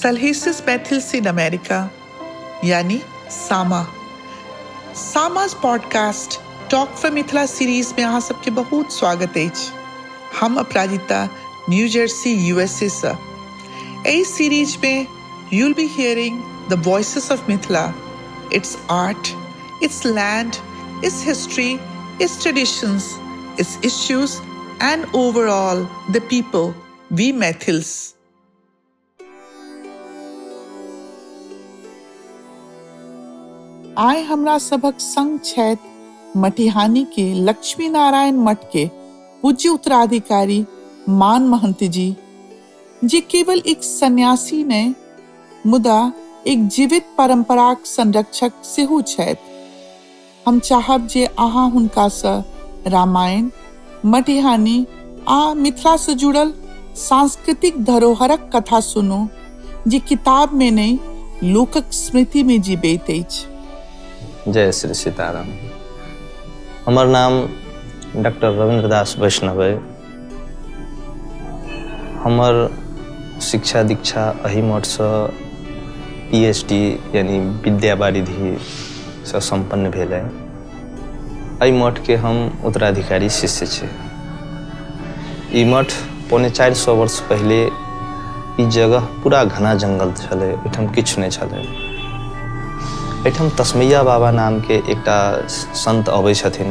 सलहेसिस Maithils in America यानी Sama. Sama's podcast talk from Mithila series में अहाँ सबके बहुत स्वागत अछि। हम अपराजिता न्यू जर्सी यूएसए सँ। एहि सीरीज में you'll be hearing the voices of Mithila, its art, its land, its history, its traditions, its issues and overall the people, we Maithils. आइ हमरा सभक संग छथि मटिहानी के लक्ष्मी नारायण मठ के पूज्य उत्तराधिकारी मान महंत जी, जे केवल एक सन्यासी नहि मुदा एक जीवित परंपराक संरक्षक सेहो छथि। हम चाहब जे अहाँ हुनकासँ रामायण, मटिहानी आ मिथिलासँ जुड़ल सांस्कृतिक धरोहरक कथा सुनू जे किताबमे नहि, लोकक स्मृतिमे जीबैत अछि। जय श्री सीताराम। हमर नाम डॉक्टर रविन्द्र दास वैष्णव अइ। हमर शिक्षा दीक्षा एहि मठसँ पी एच डी यानी विद्या वारिधिसँ सम्पन्न भेल अइ। एहि मठके हम उत्तराधिकारी शिष्य छी। ई मठ 375 वर्ष पहिले ई जगह पूरा घना जंगल छलै, एहिठाम किछु नहि छलै। एहिठाम तस्मैया बाबा नामके एकटा संत अबै छथिन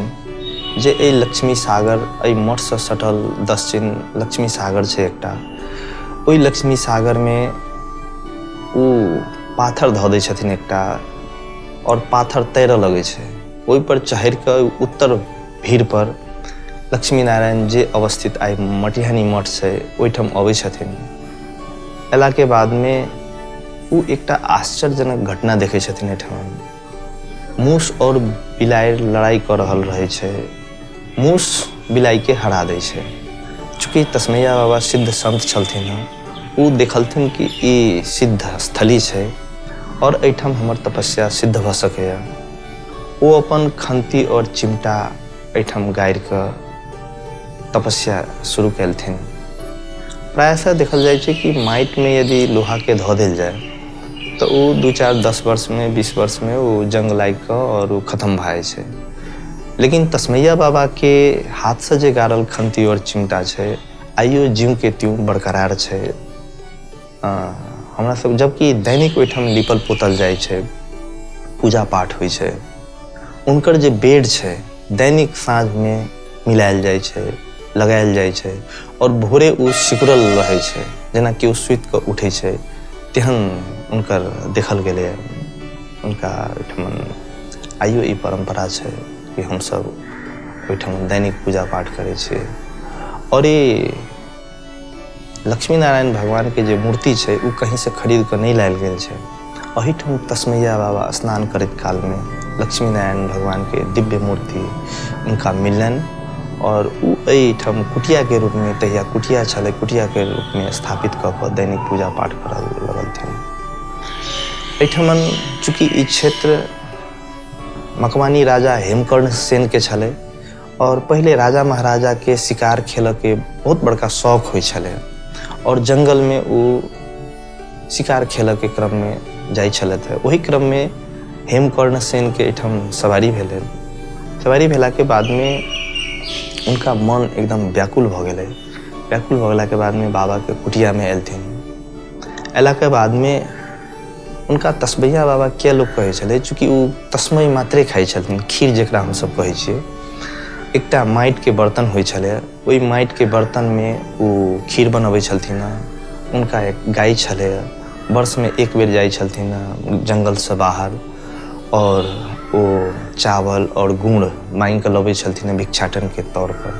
जे एहि लक्ष्मी सागर, एहि मठसँ सटल दक्षिण लक्ष्मी सागर छै एकटा, ओहि लक्ष्मी सागरमे ओ पाथर धऽ दै छथिन एकटा आओर पाथर तैरऽ लगै छै। ओहिपर चढ़ि कऽ उत्तर भीड़पर लक्ष्मी नारायण जे अवस्थित आइ मटिहानी मठ छै ओहिठाम अबै छथिन। अयलाके बादमे ओ एकटा आश्चर्यजनक घटना देखै छथिन। एहिठाम मूस आओर बिलाड़ि लड़ाइ कऽ रहल रहै छै। मूस बिलाइके हरा दै छै। चूँकि तस्मैया बाबा सिद्ध संत छलथिन हँ, ओ देखलथिन कि ई सिद्ध स्थली छै आओर एहिठाम हमर तपस्या सिद्ध भऽ सकैए। ओ अपन खन्ती आओर चिमटा एहिठाम गाड़ि कऽ तपस्या शुरू केलथिन। प्रायशः देखल जाइ छै कि माटिमे यदि लोहाके धऽ देल जाय तऽ ओ 2 4 10 वर्षमे 20 वर्षमे ओ जंग लागि कऽ आओर ओ खतम भऽ जाइ छै। लेकिन तस्मैया बाबाके हाथसँ जे गाड़ल खन्ती आओर चिमटा छै आइयो ज्यों के त्यों बरकरार छै। हमरा सब जबकि दैनिक ओहिठाम लीपल पोतल जाइ छै, पूजा पाठ होइ छै, हुनकर जे बेड छै दैनिक साँझमे मिलायल जाइ छै, लगायल जाइ छै आओर भोरे ओ सिकुड़ल रहै छै, जेना केओ सुति कऽ उठै छै तेहन हुनकर देखल गेलैए। हुनका ओहिठाम आइयो ई परम्परा छै कि हमसब ओहिठाम दैनिक पूजा पाठ करै छियै। आओर ई लक्ष्मी नारायण भगवानके जे मूर्ति छै ओ कहींसँ खरीद कऽ नहि लायल गेल छै। एहिठाम तस्मैया बाबा स्नान करैत कालमे लक्ष्मी नारायण भगवानके दिव्य मूर्ति हुनका मिललनि आओर ओ एहिठाम कुटियाके रूपमे, तहिया कुटिया छलै, कुटियाके रूपमे स्थापित कऽ कऽ दैनिक पूजा पाठ करऽ लगलथिन। एहिठमन चूँकि ई क्षेत्र मकवानी राजा हेमकर्ण सेनके छलै और पहिले राजा महाराजा के शिकार खेलऽ के बहुत बड़का शौक होइ छलै और जंगल में ओ शिकार खेलऽ के क्रम में जाइ छलथि। ओहि क्रम में हेमकर्ण सेन के एहिठाम सवारी भेलै। सवारी भेला के बाद में उनका मन एकदम व्याकुल भऽ गेलै। व्याकुल भऽ गेला के बाद में बाबा के कुटिया में एलथिन। अयला के बाद में हुनका तस्मैया बाबा किया लोक कहै छलै, चूँकि ओ तस्मै मात्रे खाइ छलथिन, खीर जकरा हमसब कहै छियै। एकटा माटिके बर्तन होइ छलै, ओहि माटिके बर्तनमे ओ खीर बनबै छलथिन हँ। हुनका एक गाय छलै, वर्षमे एक बेर जाइ छलथिन हँ जङ्गलसँ बाहर आओर ओ चावल आओर गुड़ माँगिकऽ लबै छलथिन हँ भिक्षाटनके तौरपर।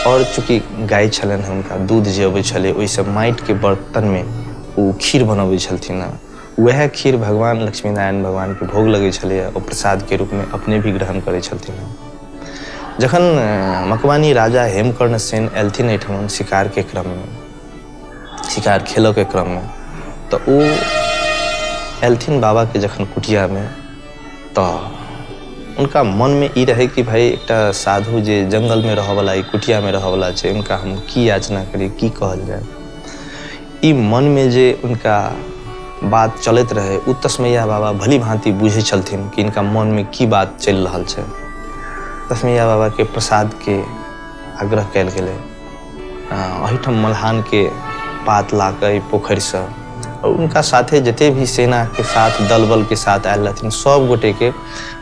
आओर चूँकि गाय छलनि हँ, हुनका दूध जे अबै छलै ओहिसँ माटिके बर्तनमे ओ खीर बनबै छलथिन हँ। वएह खीर भगवान लक्ष्मीनारायण भगवानके भोग लगै छलैए, ओ प्रसादके रूपमे अपने भी ग्रहण करै छलथिन हँ। जखन मकवानी राजा हेमकर्ण सेन एलथिन एहिठाम शिकारके क्रममे, शिकार खेलऽके क्रममे, तऽ ओ एलथिन बाबाके जखन कुटियामे तऽ हुनका मनमे ई रहै कि भाय एकटा साधु जे जङ्गलमे रहऽवला, ई कुटियामे रहऽवला छै, हुनका हम की याचना करी, की कहल जाय। ई मनमे जे हुनका बात चलैत रहै ओ तस्मैया बाबा भली भाँति बुझै छलथिन कि इनका मनमे की बात चलि रहल छै। तस्मैया बाबाके प्रसादके आग्रह कयल गेलै। एहिठाम मल्हानके पात ला कऽ एहि पोखरिसँ आओर उनका साथे जते भी सेनाके साथ दल बलके साथ आयल रहथिन सब गोटेके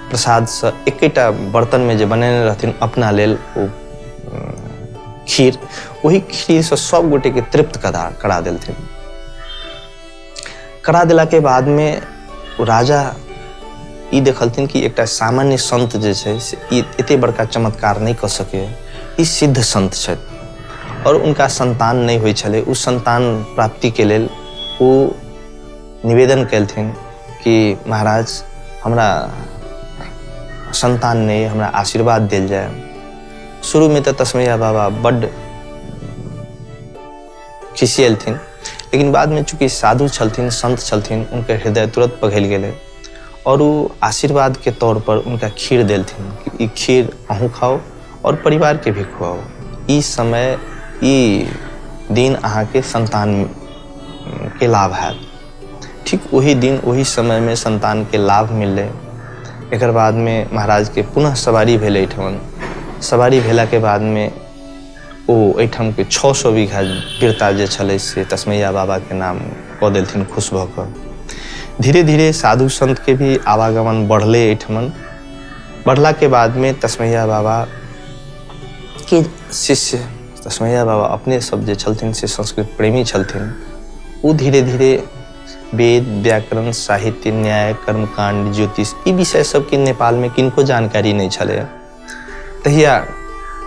प्रसादसँ एकेटा बर्तनमे जे बनेने रहथिन अपना लेल ओ खीर, ओहि खीरसँ सब गोटेके तृप्त करा देलथिन। करा देलाके बादमे ओ राजा ई देखलथिन कि एकटा सामान्य संत जे छै से ई एते बड़का चमत्कार नहि कऽ सकैए, ई सिद्ध संत छथि और उनका संतान नहि होइ छलै। ओ संतान प्राप्तिके लेल ओ निवेदन केलथिन कि महाराज हमरा संतान नहि, हमरा आशीर्वाद देल जाय। शुरूमे तऽ तस्मैया बाबा बड्ड खिसियेलथिन, लेकिन बादमे चूँकि साधु छलथिन, संत छलथिन, उनकर हृदय तुरंत पघिल गेलै और ओ आशीर्वादके तौर पर उनका खीर देलथिन कि ई खीर अहूँ खाउ और परिवारके भी खुआउ, ई समय ई दिन अहाँके संतानके लाभ हैत। ठीक ओही दिन ओही समयमे संतानके लाभ मिललै। एकर बादमे महाराजके पुनः सवारी भेलै एहिठमन। सवारी भेलाके बादमे ओ एहिठामके 600 बीघा बिरता जे छलै से तस्मैया बाबाके नाम कऽ देलथिन खुश भऽ कऽ। धीरे धीरे साधु संतके भी आवागमन बढ़लै एहिठमन। बढ़लाके बादमे तस्मैया बाबा के शिष्य तस्मैया बाबा अपने सब जे छलथिन से संस्कृत प्रेमी छलथिन। ओ धीरे धीरे वेद, व्याकरण, साहित्य, न्याय, कर्मकांड, ज्योतिष ई विषय सबके नेपालमे किनको जानकारी नहि छलै। तहिया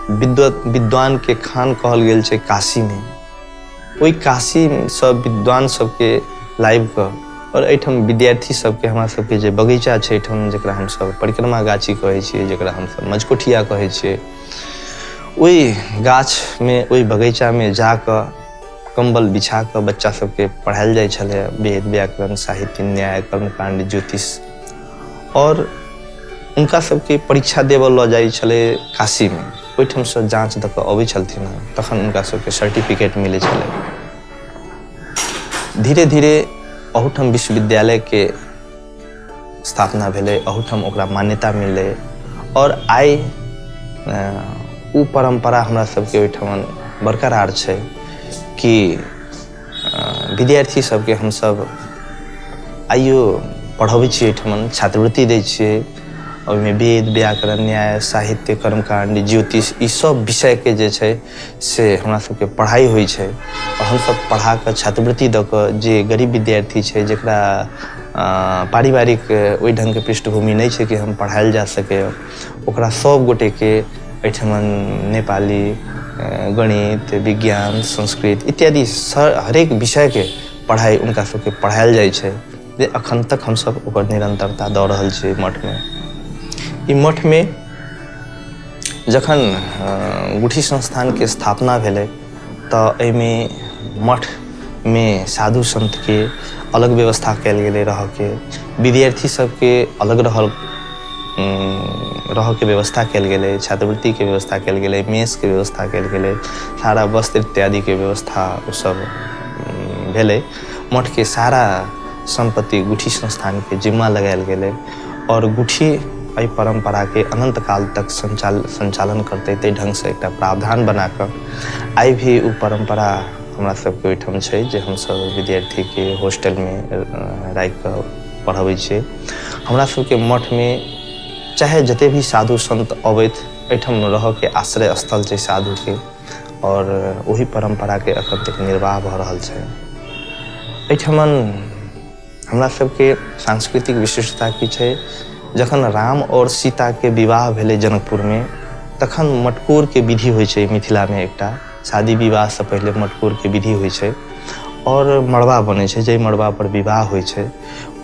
विद्वानके खान कहल गेल छै काशीमे। ओहि काशीसँ विद्वान सबके लाबि कऽ आओर एहिठाम विद्यार्थी सबके हमरा सबके जे बगीचा छै एहिठाम, जकरा हमसब परिक्रमा गाछी कहै छियै, जकरा हमसब मजकोठिया कहै छियै, ओहि गाछमे ओहि बगीचामे जाकऽ कम्बल बिछा कऽ बच्चा सबके पढ़ायल जाइ छलै वेद, व्याकरण, साहित्य, न्याय, कर्मकांड, ज्योतिष। आओर हुनका सबके परीक्षा देबऽ लऽ जाइ छलै काशीमे, ओहिठामसँ जाँच दऽ कऽ अबै छलथिन हँ, तखन हुनका सबके सर्टिफिकेट मिलै छलै। धीरे धीरे अहूठाम विश्वविद्यालयके स्थापना भेलै, अहूठाम ओकरा मान्यता मिललै आओर आइ ओ परम्परा हमरा सबके ओहिठाम बरकरार छै कि विद्यार्थी सबके हमसब आइयो पढ़बै छियै एहिठमन, छात्रवृत्ति दै छियै। ओहिमे वेद, व्याकरण, न्याय, साहित्य, कर्मकाण्ड, ज्योतिष ई सब विषयके जे छै से हमरा सबके पढ़ाइ होइ छै आओर हमसब पढ़ा कऽ छात्रवृत्ति दऽ कऽ जे गरीब विद्यार्थी छै, जकरा पारिवारिक ओहि ढङ्गके पृष्ठभूमि नहि छै कि हम पढ़ायल जा सकैए, ओकरा सब गोटेके एहिठमन नेपाली, गणित, विज्ञान, संस्कृत इत्यादि हरेक विषयके पढ़ाइ हुनका सबके पढ़ायल जाइ छै, जे अखन तक हमसब ओकर निरन्तरता दऽ रहल छियै मठमे। ई मठमे जखन गुठी संस्थानके स्थापना भेलै तऽ एहिमे मठमे साधु सन्तके अलग व्यवस्था कयल गेलै रहऽके, विद्यार्थी सबके अलग रहऽके व्यवस्था कयल गेलै, छात्रवृत्तिके व्यवस्था कयल गेलै, मेसके व्यवस्था कयल गेलै, सारा वस्त्र इत्यादिके व्यवस्था ओसब भेलै। मठके सारा सम्पत्ति गुठी संस्थानके जिम्मा लगायल गेलै आओर गुठी एहि परम्पराके अनन्त काल तक संचालन करतै ताहि ढङ्गसँ एकटा प्रावधान बना कऽ आइ भी ओ परम्परा हमरा सबके ओहिठाम छै जे हमसब विद्यार्थीके हॉस्टलमे राखि कऽ पढ़बै छियै। हमरा सबके मठमे चाहे जते भी साधु संत अबैत एहिठाम रहऽके आश्रय स्थल छै साधुके आओर ओहि परम्पराके अखन तक निर्वाह भऽ रहल छै। एहिठमन हमरा सबके सांस्कृतिक विशिष्टता की छै, जखन राम आओर सीताके विवाह भेलै जनकपुरमे तखन मटकोरके विधि होइ छै। मिथिलामे एकटा शादी विवाहसँ पहिले मटकोरके विधि होइ छै आओर मड़बा बनै छै, जाहि मड़बा पर विवाह होइ छै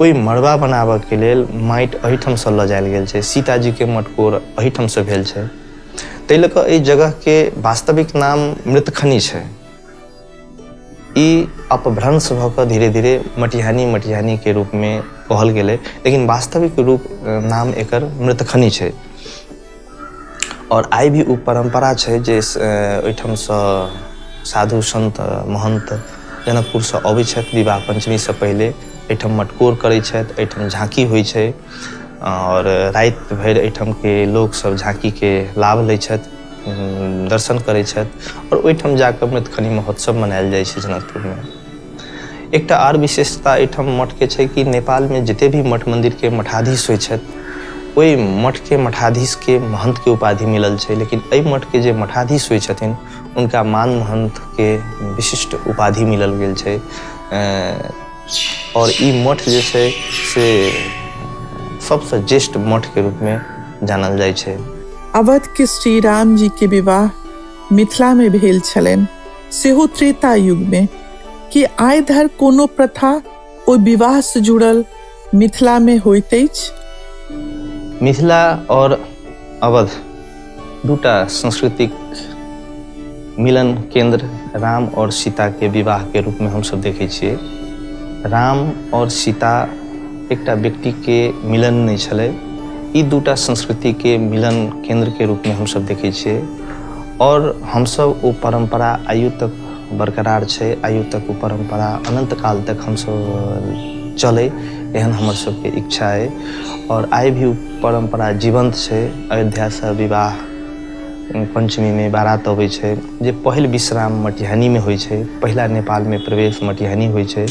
ओहि मड़बा बनाबऽके लेल माटि एहिठामसँ लऽ जायल गेल छै। सीताजीके मटकोर एहिठामसँ भेल छै, ताहि लऽ कऽ एहि जगहके वास्तविक नाम मृतखनी छै। ई अपभ्रंश भऽ कऽ धीरे धीरे मटिहानी मटिहानीके रूपमे कहल गेलै, लेकिन वास्तविक रूप नाम एकर मृतखनी छै। आओर आइ भी ओ परम्परा छै जे ओहिठामसँ साधु संत महन्त जनकपुरसँ अबै छथि विवाह पञ्चमीसँ पहिले, एहिठाम मटकोर करै छथि, एहिठाम झाँकी होइ छै आओर राति भरि एहिठामके लोकसभ झाँकीके लाभ लै छथि, दर्शन करै छथि आओर ओहिठाम जाकऽ मृतखनी महोत्सव मनायल जाइ छै जनकपुरमे। एकटा आर विशेषता एहिठाम मठके छै कि नेपालमे जते भी मठ मन्दिरके मठाधीश होइ छथि ओहि मठके मठाधीशके महन्थके उपाधि मिलल छै, लेकिन एहि मठके जे मठाधीश होइ छथिन उनका मान महन्थके विशिष्ट उपाधि मिलल गेल छै। आओर ई मठ जे छै से सबसँ ज्येष्ठ मठके रूपमे जानल जाइ छै। अवध के श्री राम जी के विवाह मिथिला में भेल छलनि, सेहो त्रेता युग में। कि आइ धरि कोनो प्रथा ओहि विवाह से जुड़ल मिथिला में होइत अछि? मिथिला और अवध दूटा सांस्कृतिक मिलन केंद्र राम और सीता के विवाह के रूप में हमसब देखै छियै। राम और सीता एकटा व्यक्ति के मिलन नहि छलै, ई दूटा संस्कृति के मिलन केंद्र के रूप में हमसब देखै छियै और हमसब ओ परंपरा आइयो तक बरकरार छै, आइयो तक ओ परंपरा अनंत काल तक हमसब चलै एहन हमर सबके इच्छा अइ और आइ भी ओ परंपरा जीवंत छै। अयोध्यासँ विवाह पञ्चमीमे बारात अबै छै जे पहिल विश्राम मटिहानीमे होइ छै, पहिला नेपालमे प्रवेश मटिहानी होइ छै।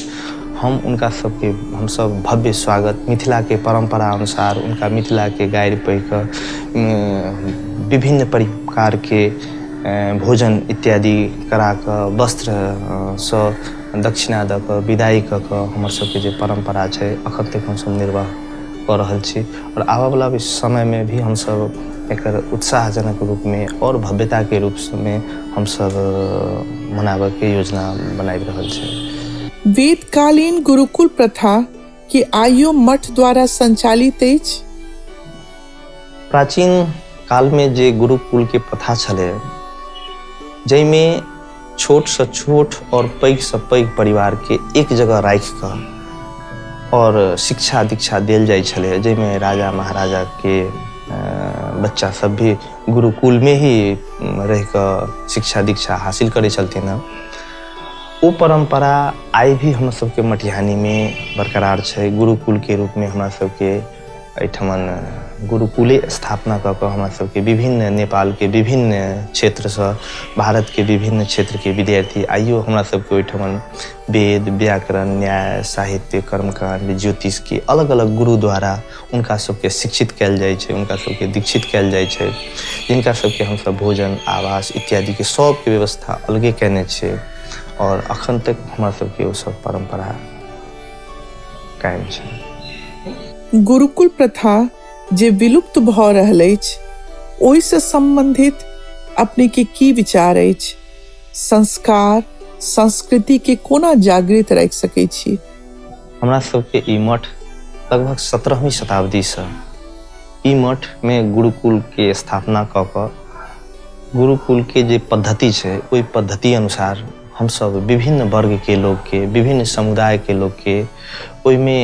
हम हुनका सबके हमसब भव्य स्वागत मिथिलाके परम्परा अनुसार उनका मिथिलाके गारि पढ़िकऽ विभिन्न प्रकारके भोजन इत्यादि कराकऽ वस्त्रसँ दक्षिणा दऽ कऽ विदाइ कऽ कऽ हमर सबके जे परम्परा छै अखन तक हमसब निर्वाह कऽ रहल छी आओर आबऽवला भी समयमे भी हमसब एकर उत्साहजनक रूपमे आओर भव्यताके रूपमे हमसब मनाबऽके योजना बनाबि रहल छी। वेदकालीन गुरुकुल प्रथा की आइयो मठ द्वारा संचालित अछि? प्राचीन कालमे जे गुरुकुलके प्रथा छलै जाहिमे छोटसँ छोट आओर पैघसँ पैघ परिवारके एक जगह राखि कऽ आओर शिक्षा दीक्षा देल जाइ छलै, जाहिमे राजा महाराजाके बच्चा सब भी गुरुकुलमे ही रहि कऽ शिक्षा दीक्षा हासिल करै छलथिन हँ। ओ परम्परा आइ भी हमर सबके मटिहानीमे बरकरार छै। गुरुकुलके रूपमे हमरा सबके एहिठमन गुरुकुले स्थापना कऽ कऽ हमरा सबके विभिन्न नेपालके विभिन्न क्षेत्रसँ भारतके विभिन्न क्षेत्रके विद्यार्थी आइयो हमरा सबके ओहिठमन वेद, व्याकरण, न्याय, साहित्य, कर्मकाण्ड, ज्योतिषके अलग अलग गुरु द्वारा हुनका सबके शिक्षित कयल जाइ छै, हुनका सबके दीक्षित कयल जाइ छै, जिनका सबके हमसब भोजन, आवास इत्यादिके सबके व्यवस्था अलगे कयने छियै आओर अखन तक हमरा सबके ओ सब परम्परा कायम छै। गुरुकुल प्रथा जे विलुप्त भऽ रहल अछि ओहिसँ सम्बन्धित अपनेके की विचार अछि? संस्कार संस्कृति के कोना जागृत राखि सकै छी? हमरा सबके ई मठ लगभग 17वीं शताब्दीसँ ई मठमे गुरुकुलके स्थापना कऽ कऽ गुरुकुलके जे पद्धति छै ओहि पद्धति अनुसार हमसब विभिन्न वर्गके लोकके, विभिन्न समुदायके लोकके ओहिमे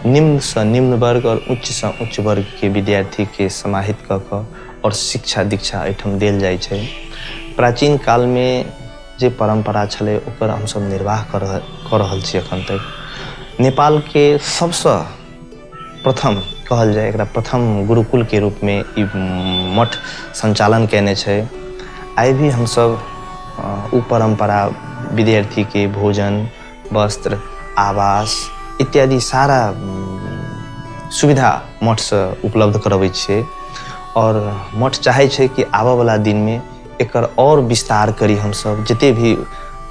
निम्नसँ निम्न वर्ग आओर उच्चसँ उच्च वर्गके विद्यार्थीके समाहित कऽ कऽ आओर शिक्षा दीक्षा एहिठाम देल जाइ छै। प्राचीन कालमे जे परम्परा छलै ओकर हमसब निर्वाह कऽ रहल छी एखन तक। नेपालके सबसँ प्रथम कहल जाय एकरा प्रथम गुरुकुलके रूपमे ई मठ सञ्चालन कयने छै। आइ भी हमसब ओ परम्परा विद्यार्थीके भोजन, वस्त्र, आवास इत्यादि सारा सुविधा मठसँ उपलब्ध करबै छियै आओर मठ चाहै छै कि आबऽवला दिनमे एकर आओर विस्तार करी हमसब। जते भी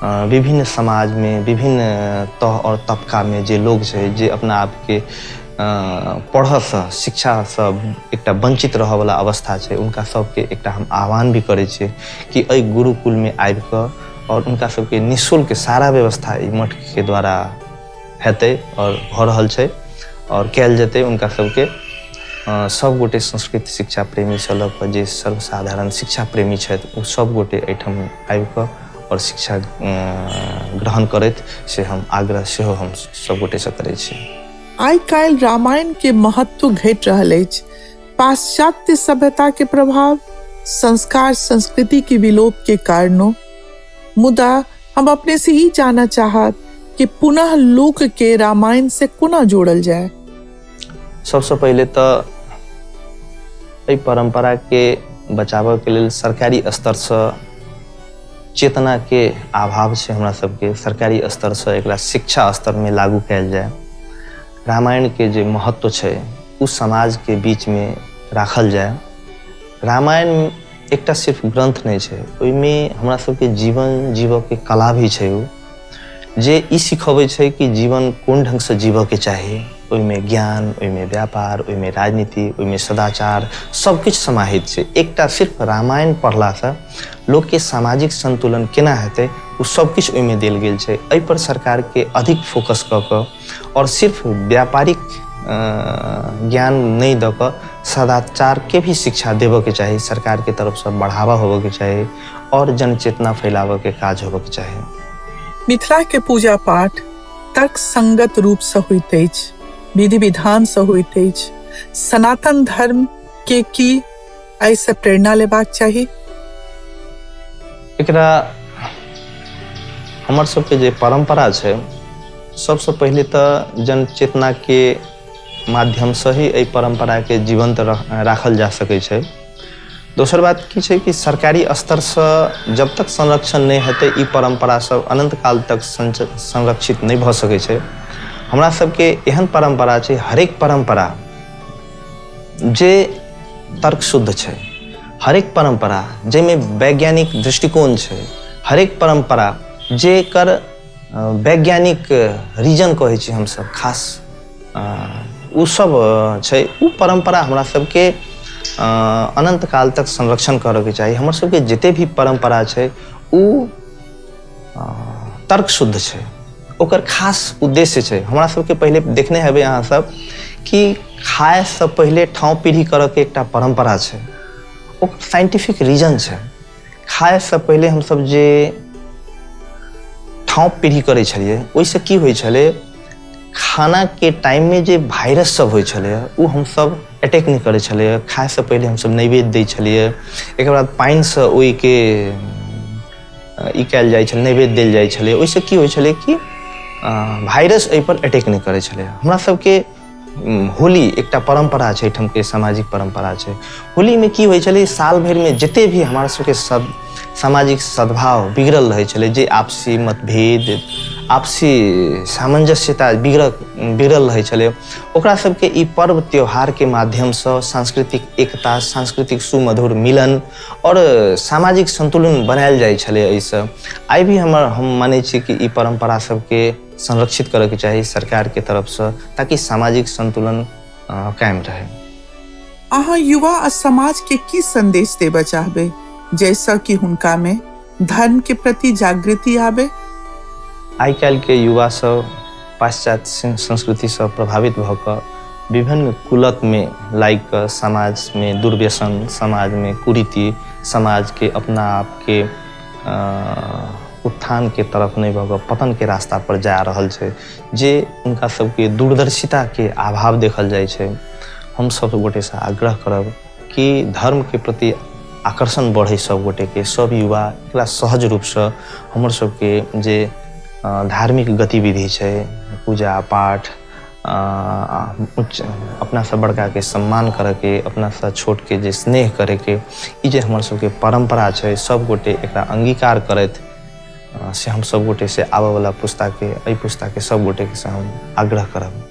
विभिन्न समाजमे विभिन्न तह आओर तबकामे जे लोग छै जे अपना आपके पढ़ऽसँ शिक्षासँ एकटा वञ्चित रहऽवला अवस्था छै उनका सबके एकटा हम आह्वान भी करै छियै कि एहि गुरुकुलमे आबिकऽ आओर उनका सबके निःशुल्क सारा व्यवस्था ई मठके द्वारा हेतै आओर भऽ रहल छै आओर कयल जेतै। उनका सबके सब गोटे संस्कृत शिक्षा प्रेमीसँ लऽ कऽ जे सर्वसाधारण शिक्षा प्रेमी छथि ओ सब गोटे एहिठाम आबिकऽ आओर शिक्षा ग्रहण करथि से हम आग्रह सेहो हम सब गोटेसँ करै छी। आइ काल्हि रामायण के महत्व घटि रहल अछि। पाश्चात्य सभ्यता के प्रभाव, संस्कार संस्कृति के विलोप के कारणों। मुदा हम अपने से ई जानऽ चाहब कि पुनः लोक के रामायण से कोना जोड़ल जाय? सबसँ पहिले तऽ एहि परम्पराके बचाबऽके लेल सरकारी स्तरसँ चेतनाके अभाव छै। हमरा सबके सरकारी स्तरसँ एकरा शिक्षा स्तरमे लागू कयल जाय। रामायणके जे महत्व छै ओ समाजके बीचमे राखल जाय। रामायण एकटा सिर्फ ग्रन्थ नहि छै, ओहिमे हमरा सबके जीवन जीवऽके कला भी छै। ओ जे ई सिखबै छै कि जीवन कोन ढङ्गसँ जीवऽके चाही। ओहिमे ज्ञान, ओहिमे व्यापार, ओहिमे राजनीति, ओहिमे सदाचार, सबकिछु समाहित छै। एकटा सिर्फ रामायण पढ़लासँ लोकके सामाजिक संतुलन केना हेतै, ओ सबकिछु ओहिमे देल गेल छै। एहिपर सरकारके अधिक फोकस कऽ कऽ आओर सिर्फ व्यापारिक ज्ञान नहि दऽ कऽ सदाचारके भी शिक्षा देबऽके चाही। सरकारके तरफसँ बढ़ावा होबऽके चाही आओर जनचेतना फैलाबऽके काज होबऽके चाही। मिथिला के पूजा पाठ तर्क संगत रूप से होइत अछि, विधि विधान से होइत अछि। सनातन धर्म के की एहिसँ प्रेरणा लेबाक चाही? एकरा हमर सबके जे परम्परा छै, सबसँ पहिले तऽ जनचेतनाके माध्यमसँ ही एहि परम्पराके जीवन्त राखल जा सकै छै। दोसर बात की छै कि सरकारी स्तरसँ जब तक संरक्षण नहि हेतै, ई परम्परा सब अनन्त काल तक संरक्षित नहि भऽ सकै छै। हमरा सबके एहन परम्परा छै, हरेक परम्परा जे तर्कशुद्ध छै, हरेक परम्परा जाहिमे वैज्ञानिक दृष्टिकोण छै, हरेक परम्परा जेकर वैज्ञानिक रीजन कहै छी हमसब खास, ओ सब छै। ओ परम्परा हमरा सबके अनन्त काल तक संरक्षण करऽके चाही। हमर सबके जते भी परम्परा छै ओ तर्कशुद्ध छै, ओकर खास उद्देश्य छै। हमरा सबके पहिले देखने हेबै अहाँ सब कि खायसँ पहिले ठाँव पीढ़ी करऽके एकटा परम्परा छै, ओकर साइंटिफिक रीजन छै। खायसँ पहिले हमसब जे ठाँव पीढ़ी करै छलियै, ओहिसँ की होइ छलै, खानाके टाइममे जे वायरस सब होइ छलै ओ हमसब अटैक नहि करै छलैए। खायसँ पहिले हमसब नैवेद्य दै छलियै, एकर बाद पानिसँ ओहिके ई कयल जाइ छलै, नैवेद्य देल जाइ छलै। ओहिसँ की होइ छलै कि वायरस एहिपर अटैक नहि करै छलै। हमरा सबके होली एकटा परम्परा छै, एहिठामके सामाजिक परम्परा छै। होलीमे की होइ छलै, साल भरिमे जते भी हमरा सबके सामाजिक सद्भाव बिगड़ल रहै छलै, जे आपसी मतभेद, आपसी सामंजस्यता बिगड़ल रहै छलै, ओकरा सबके ई पर्व त्योहारके माध्यमसँ सांस्कृतिक एकता, सांस्कृतिक सुमधुर मिलन आओर सामाजिक संतुलन बनायल जाइ छलै। एहिसँ आइ भी हम मानै छी कि ई परम्परा सबके संरक्षित करऽके चाही सरकारके तरफसँ, ताकि सामाजिक संतुलन कायम रहे। अहाँ युवा आ समाज के की संदेश देबऽ चाहबै जैसँ कि हुनका में धर्म के प्रति जागृति आबे? आइ काल्हिके युवा सब पाश्चात्य संस्कृतिसँ प्रभावित भऽ कऽ विभिन्न कुलतमे लागि कऽ समाजमे दुर्व्यसन, समाजमे कुरीति, समाजके अपना आपके उत्थानके तरफ नहि भऽ कऽ पतनके रास्ता पर जा रहल छै, जे हुनका सबके दूरदर्शिताके अभाव देखल जाइ छै। हम सब गोटेसँ आग्रह करब कि धर्मके प्रति आकर्षण बढ़ै सब गोटेके, सब युवा एकरा सहज रूपसँ हमर सबके जे धार्मिक गतिविधि छै, पूजा पाठ, उच्च अपनासँ बड़काके सम्मान करऽके, अपनासँ छोटके जे स्नेह करैके, ई जे हमर सबके परम्परा छै, सब गोटे एकरा अंगीकार करथि, से हम सब गोटे से आबऽवला पुस्ताके, एहि पुस्ताके सब गोटेके से हम आग्रह करब।